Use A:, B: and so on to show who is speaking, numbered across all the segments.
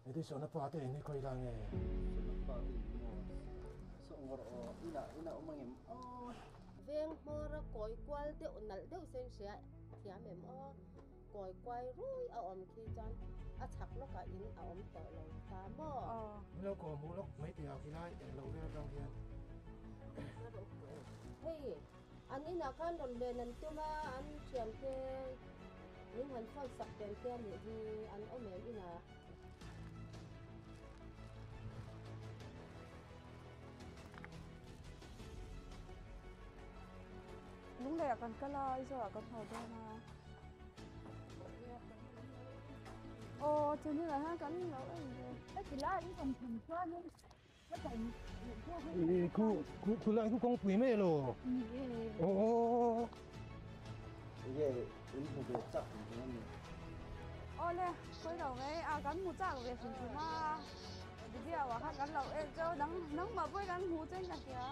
A: Edison a pa te in hi khawi lai nge?
B: Edison a pa te in maw? Saw ngawr aw, inah inah awm angem aw.
C: Veng hmawra kawi kual deuh nalh deuh sen hria thiam em aw. Kawi kuai rui a awm khi chuan a chhak lawkah in a awm tawh lo ta maw?
A: Min lo kawm huh lawk mai teh a khi lai eng lo vel atang hian.
C: Hei an inah khan rawn len an tum a, an thiante min han phone sak tel te a nih hi an awm em inah.
D: Lungleiah kan kal a, Aizawl ah kan haw dawn a. Aw chun hunah hian kan lo en ve.
E: Heti lai in kan thlen chuanin
A: Khu khu khu lai khu kawngpui mai elo. Aw.
B: Enge in hmu ve chak ang chu ani.
D: Awle sawi lo mai a kan hmu chak ve hrim hrim a video ah khan kan lo en cheu nang nangmah pawhin an hmu che in ka hria.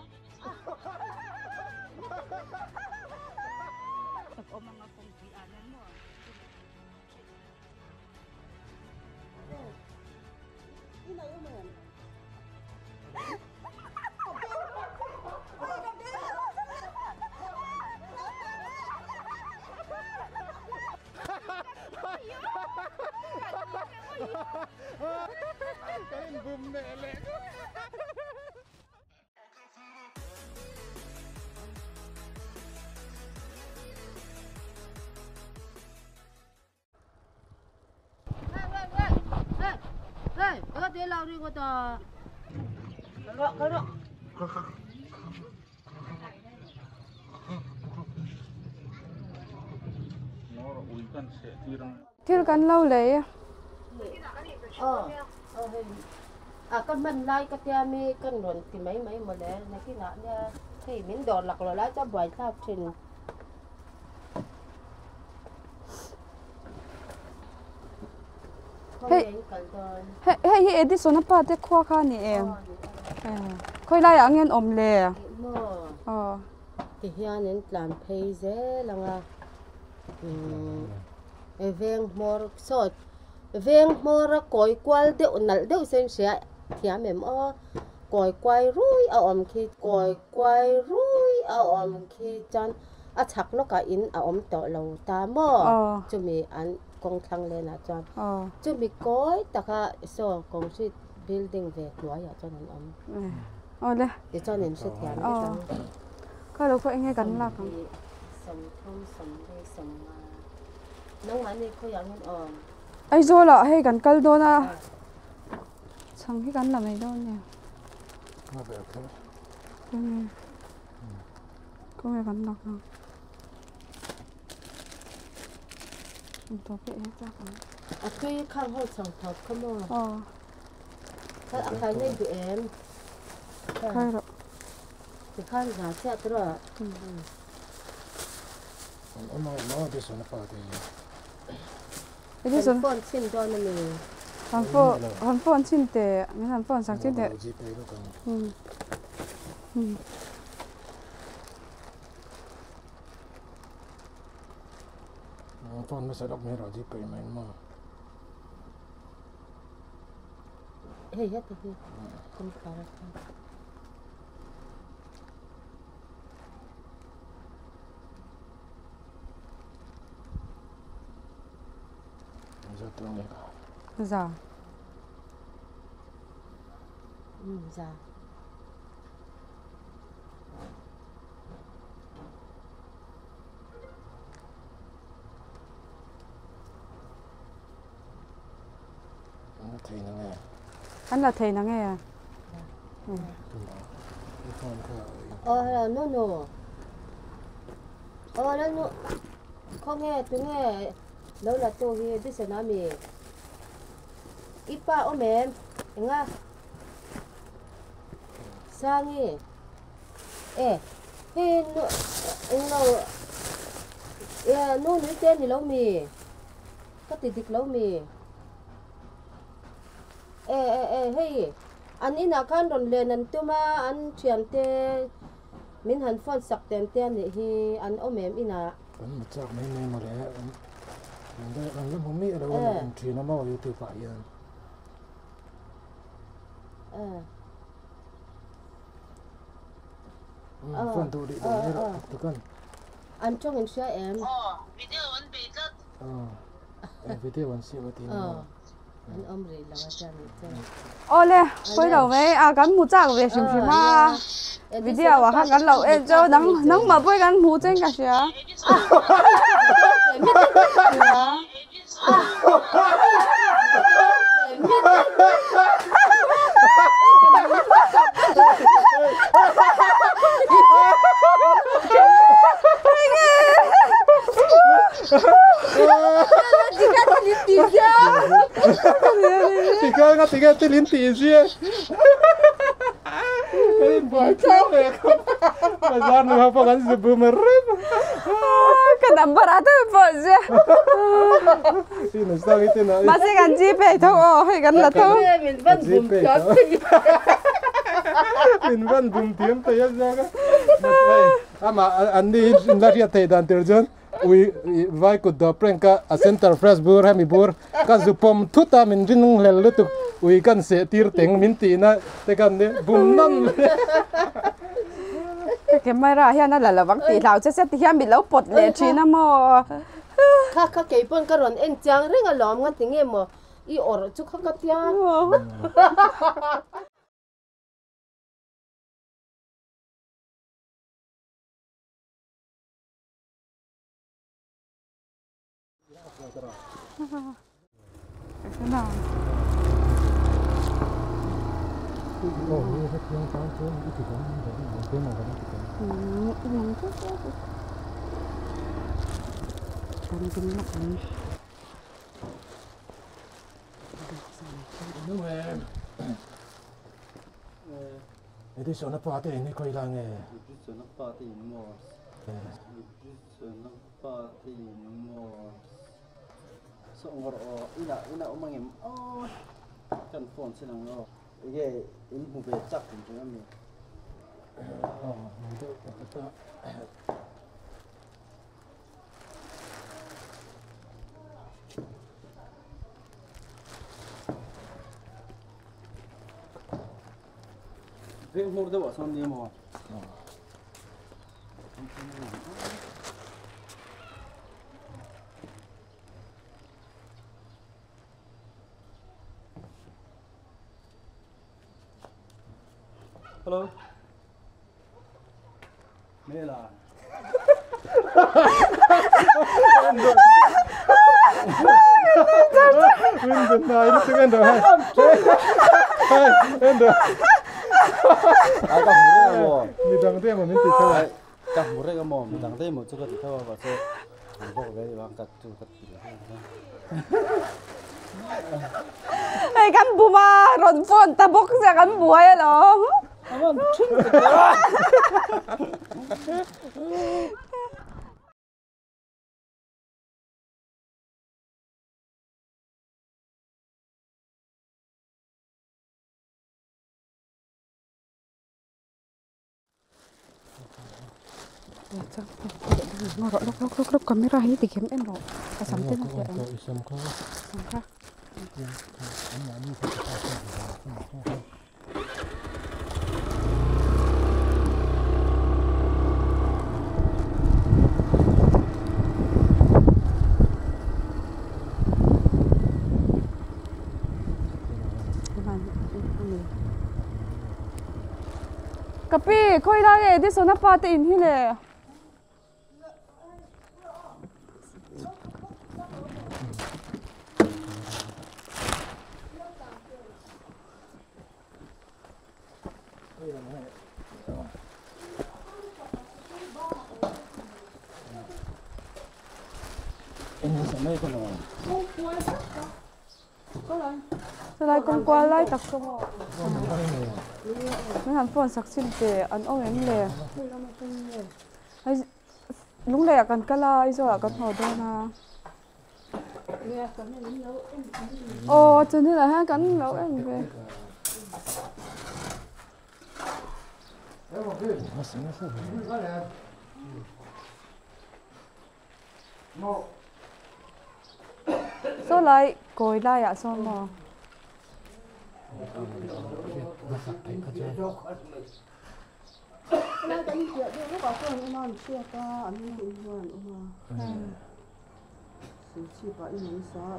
E: Awm anga kawngpui ah hian maw.
A: Kan inbum leh leh.
D: Thil kan lo lei.
C: A ka hman lai ka tia mi kan rawn ti mai mai mawle nakinah nia hei min dawr laklawh lai chuan buaithlak thin.
D: Hei hei hi Edison a pa te khua kha a ni em? Khawi laiah nge an awm le?
C: Aw. Ti hian in tlan phei zel ang a. Veng hmawr saw veng hmawr a kawi kual deuh nalh deuh sen hria thiam em aw. Kawi kuai rui a awm khi kawi kuai rui a awm khi chuan a chhak lawkah in a awm tawh lo ta maw? Chumi an kawng thlang lenah chuan chumi kawi taka saw concrete building ve hnuaiah chuan an awm.
D: Awle.
C: Tichuan in hrethiam vek ang.
D: Kha lo khaw enge kan lak ang.
C: 30 20 50 Nangmahni khawiah ngun awm?
D: Aizawlah hei kan kal dawn a. Chhang hi kan la mai dawn nia. Kawng kan lak ang. Chhang thawp hi ei chak ang.
C: A tui khang ho chhang thawp kha maw?
D: Aw.
C: Kha a khai nei duh em?
D: Khai rawh.
C: Ti khan za chiah te rawh.
A: An awm ang maw Edison a pa te hi.
D: Edison.
C: Kan phone chhin dawn a mi.
D: Han phone han phone chhin teh min han phone sak chhin teh.
A: Gpay lawk ang. Phone hmasa lawk mai rawh Gpay mai maw.
C: Hei heti hi kawngkhar a kha.
D: Za.
C: Za.
A: An la thei na nge?
D: An la thei na nge?
C: Oh, hello, no, no. Oh, no, no. Khaw nge, tu nge lo la tu hi Edison a mi? I pa awm em? Enga? Sangi. E, hei nu, englo, e, nu nui te ni lo mi? Ka ti dik lo mi? E, e, e, hei, an inah khan rawn len an tum a, an thiante min han phone sak tem te a nih hi, an awm em inah?
A: Kan hmu chak mai mai mawle, an la hmu miah lo a ni, en thin a maw youtube ah hian. Phone duh rih lo ni rawh tuk tuk an.
C: An tawng in hria em?
F: Aw, video an bei tlat.
A: Aw, video an siam a ti ni maw?
C: An awm rih lo a chuan nih chuan.
D: Aw le, pawi lo mai a, kan hmu chak ve hrim hrim a. Video ah khan kan lo en chu nang nangmah pawh hi kan hmu che in ka hria.
A: Tikha tikha tilin ti zia. Kan inbuai chiang ve khawp. Bazar nu ho pawh kan zu bum rep.
D: Ka number ah te pawh zia.
A: I nu sang i tin ah.
D: Mahse kan gpay tho aw hei kan la tho.
C: Min van bum thiam thei.
A: Min van bum thiam thei a ziak a. Amah an ni hi in la hriat theih dan tur chuan ui vai kut dawh prank a a center fresh bur hemi bur ka zu pawm thut a min ring hlel lutuk ui kan seh tir teng min tihna te kan ni bum nan le.
D: Ka camera hian a la lovang tih hlau che che ti hian min lo pawt leh thin a maw.
C: Kha kha kei pawn ka rawn en chiang reng alawm nga tinge maw i awrh chu kha ka tia.
A: Edison a pa te in hi khawi lai nge?
B: Edison a pa te in maw? Edison a pa te in maw? Saw ngawr aw inah inah awm angem aw kan phone sin ang aw enge in hmu ve chak in ring ami?
A: Aw hmu deuh pakhat a.
B: Veng hmur deuh ah sawn ni maw? Hello. Mela.
A: Midang te emaw min ti tho a.
B: Ka hmu reng emaw midang te emaw chu ka ti tho a mahse an bawk ve ni bang ka chu ka ti lo.
D: Hei kan bum a rawn phone ta bawk sia kan buai alawm. Camera hi tikhiam en rawh a sam te na hria em sam kha. Ka pi khawi lai nge Edison a pa te in hi le. Chulai kawng kual lai tak chu maw min han phone sak chin teh an awm em le hei lunglei ah kan kal a Aizawl ah kan haw dawn a aw chawhnu ah hian kan lo en ve. Saw lai kawi laiah sawn maw?
A: Hriat hmasak theih kha chuan.
G: Helai kan piah deuh lawkah chuan an awm a, an hriat a, an in hian an awm a. Serchhip ah in an sa a.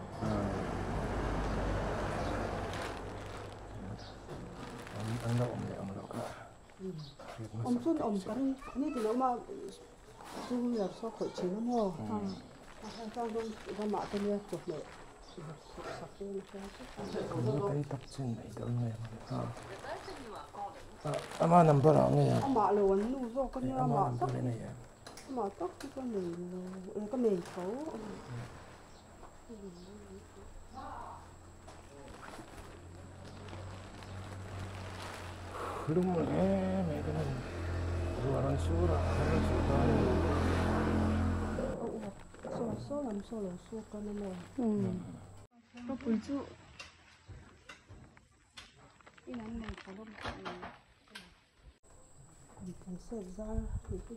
A: An lo awm leh awm loh kha hriat hmasak
G: Awm chuan awm ka ring, ni ti lo mah two wheeler saw khawih thin a maw? A tlang ramah te nia chawhmeh.
A: Ama number ah nge
G: Amah lo an nu zawk a nia amah tak amah tak chu ka nei lo e ka nei tho.
A: Lum hle mai ka hman ruah rawn sur a rawn sur dawn a ni.
G: Saw saw lam saw lo suk a ni maw?
D: Ropui chu in an nei tha hlawm khawp mai.
G: Kum kan sep zar tih hi.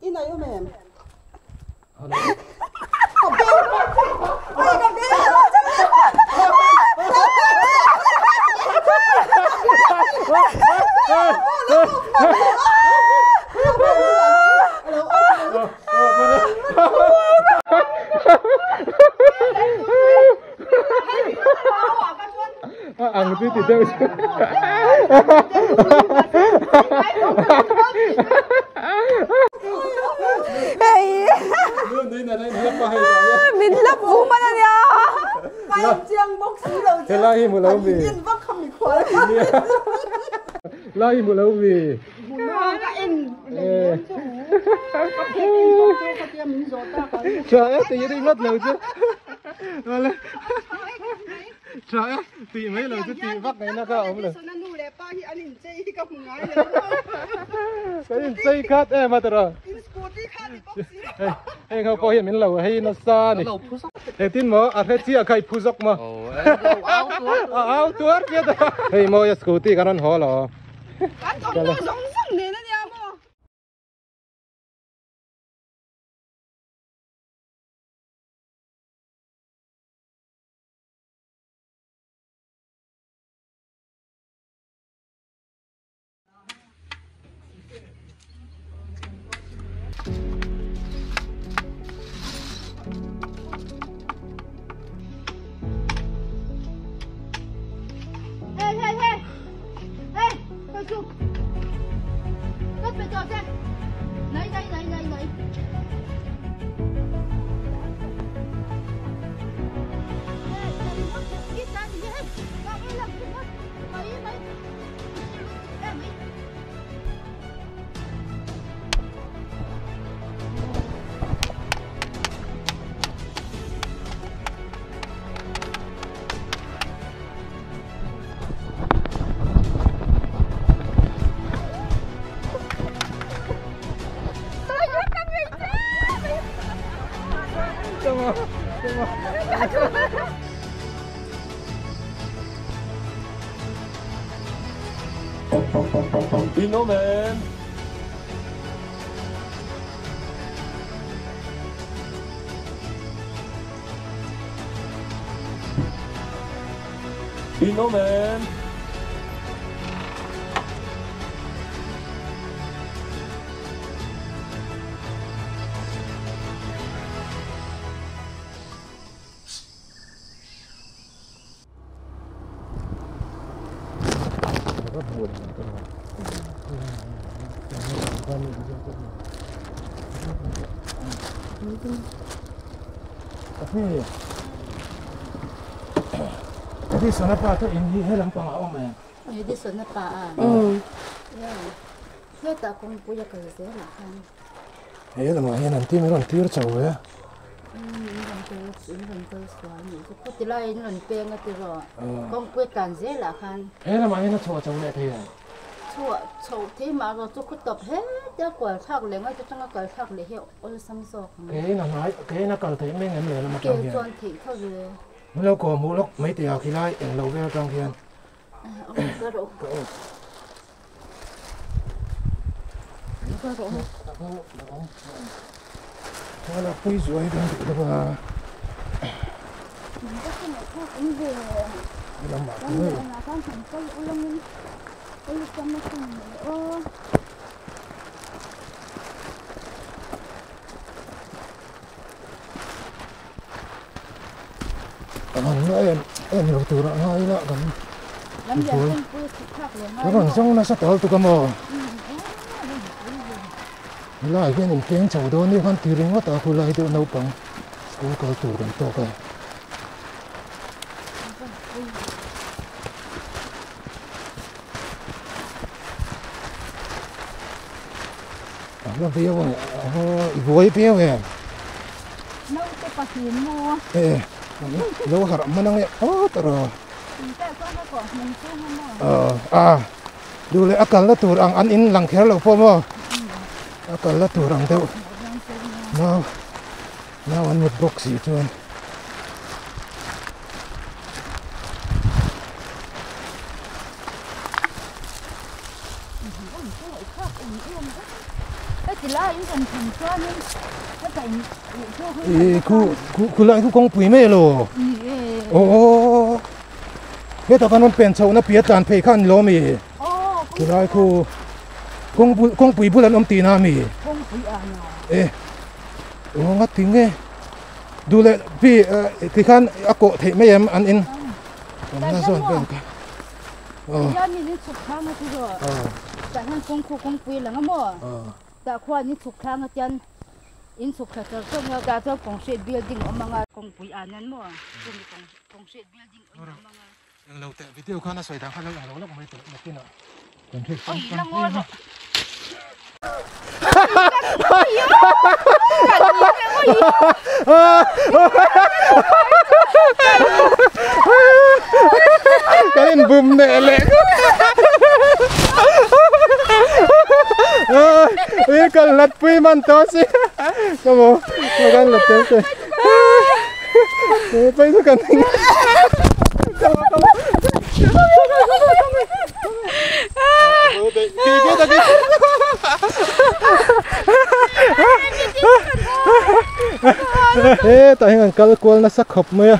G: I nei awm em?
A: Ang chu ti deuh chu.
D: Min hlap vu man a nia.
A: Helai hi hmu lo mi. Lai hi hmu lo mi. Tha e tih ringawt lo chu. Tha e tih mai lo chu tih vak ngaihna kha a awm lo. Kan inchei khat em a tiraw. Heng ho pawh hian min lo hei nasa a ni. Engtin maw a hre chiah kha i phu zawk maw. A au tuar chiah a. Hei mawi a scooty kan rawn haw lo.
D: Kan thawmhnaw zawng zawng nen a nia maw.
A: Inawm em? Inawm em? Edison a pa te in hi he lampang ah a awm em?
C: Edison a pa a? Hetah kawngpui a kal zel ah khan.
A: He lamah hian an team hi rawn tir chho ve a.
C: In rawn kal in rawn kal sual anih chu khuti lai in rawn peng a tiraw kawngpui a tlan zel ah khan.
A: He lamah hian a chhuah chho leh thei a.
C: Chhuah chho thei mah rawh chu khaw tawp hetia kual thlak leh ngai te tanga kal thlak leh hi awlsam zawk ang.
A: Keiin a hnai keiin a kal theih mai ngem leh lam atang hian.
C: Ke chuan theih tho ve.
A: Min lo kawm huh lawk mai teh a khilai eng lo vel atang khian. Ka rawh. Ka awm. Ka rawh. Ka awm. Ka pui zuai dawn duh lo a. Lamah tu ngei. Em em lo tur ah ngai ila kan buai kan rawn zawng nasa tal tuk a maw helai hian in peng chho dawn nia khan ti ringawt a khulai deuh naupang school kal tur kan tawk a. La viau ang i buai viau em?
E: Naute pahnih maw?
A: E, lo harh man ang e aw tawh rawh.
E: Tinteh chuan a kawh hmung chung a maw?
A: A, duh leh a kalna tur ang an in lang kher lo pawh maw? A kalna tur ang deuh. Nau, nau an mut bawk si chuan. Ih khu khu lai khu kawngpui mai alo aw hetah khan rawn pen chhohna piah tlan phei kha a ni lo ami khu lai khu kawngpui bul an awm tihna ami e aw nga tinge duh leh pi tikhan a kawh theih mai em an in awmna zawn vel kha.
E: Tihian mi in chhuk thlang a ti rawh. Tah hian kawngkhu kawngpui a lang a maw? Tah khuan in chhuk thlang a tian in chhuk thla char char a, tah chuan concrete building a awm ang a. Kawngpui ah nan maw? Chumi concrete building a awm ang a.
A: Englo teh video khan a sawi dan kha lo englo lawk mai teh nakinah concrete
E: Oi la ngaw rawh.
A: Kan in bum neh leh i kan lat pui man to si ka mo kan lat tel te pai chu kan Hetah hian kan kal kual nasa khawp mai a.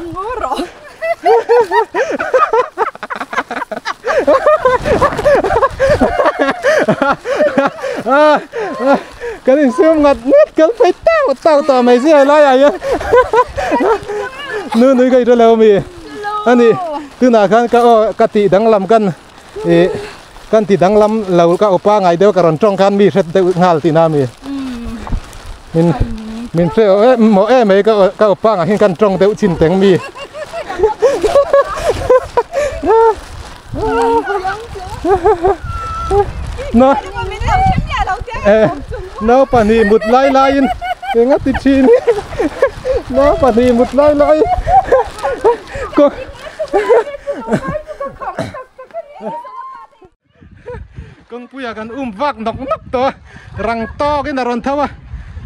A: Kan insum ngat ngat kal phei tau tau tawh mai zia lai ah hian nu nui ka i hre lo ami ani tunah khan ka aw ka tih danglam kan ih kan ti danglam lo ka upa ngai deuh ka rawn tawng khan mi hret deuh nghal tihna ami min min hre em maw em mai ka ka upa ngah hian kan tawng deuh chin teng mi na nau pahnih mut lai laiin eng a ti thin nau pahnih mut lai lai Kawngpuia kan um vak nawk nawk tawh a, rang tawkin a rawn tho a,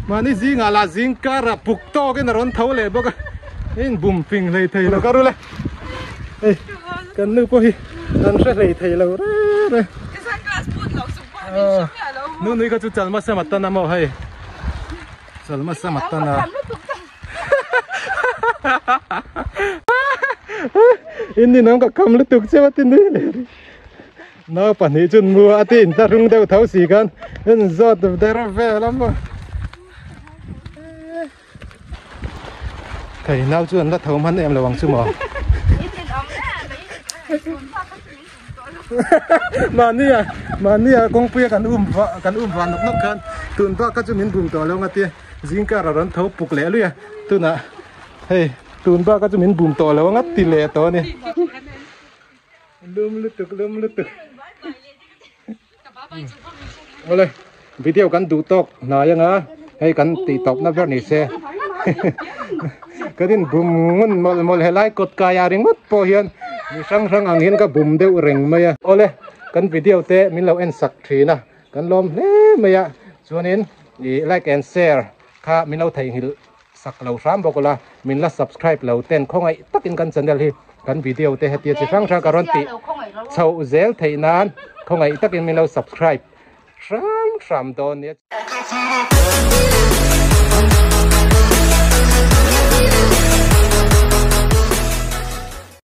A: mahni zingah lah zing karah puk tawkin a rawn tho leh bawk a, in bum fing hlei thei lo ka rul e, hei kan nu pawh hi kan hre hlei thei lo reng reng. Nu nui kha chu chalma sam a tan a maw hei, chalma sam a tan a. In ni nang ka kham lutuk che a ti nui leh ri nau pahnih chun mu a ti in tla hrung deuh tho si khan in zawt der vel a maw thei nau chu an la tho hman em lo ang chu maw mahni ah mahni ah kawngpui a kan um vah kan um vah nawk nawk khan tun bak kha chu min bum tawh lo ang a tia. Zingkar a rawn tho puk leh lui a, tunah hei tun bak a chu min bum tawh lo a ngat ti leh tawh a ni. Lum lutuk lum lutuk. Awle video kan duh tawk hnai anga hei kan tih tawpna ber ni se. Kan in bum ngun mawlh mawlh helai kawt kai ah ringawt pawh hian mi hrang hrang ang hian ka bum deuh reng mai a. Awle kan video te min lo en sak thin a. Kan lawm hle mai a, chuanin ih like and share kha min lo theihnghilh sak lo hram bawk ula, min la subscribe lo ten khawngaih takin kan channel hi kan video te hetia chi hrang hrang ka rawn tih chhoh zel theih nan khawngaih takin min lo subscribe hram hram dawn nia.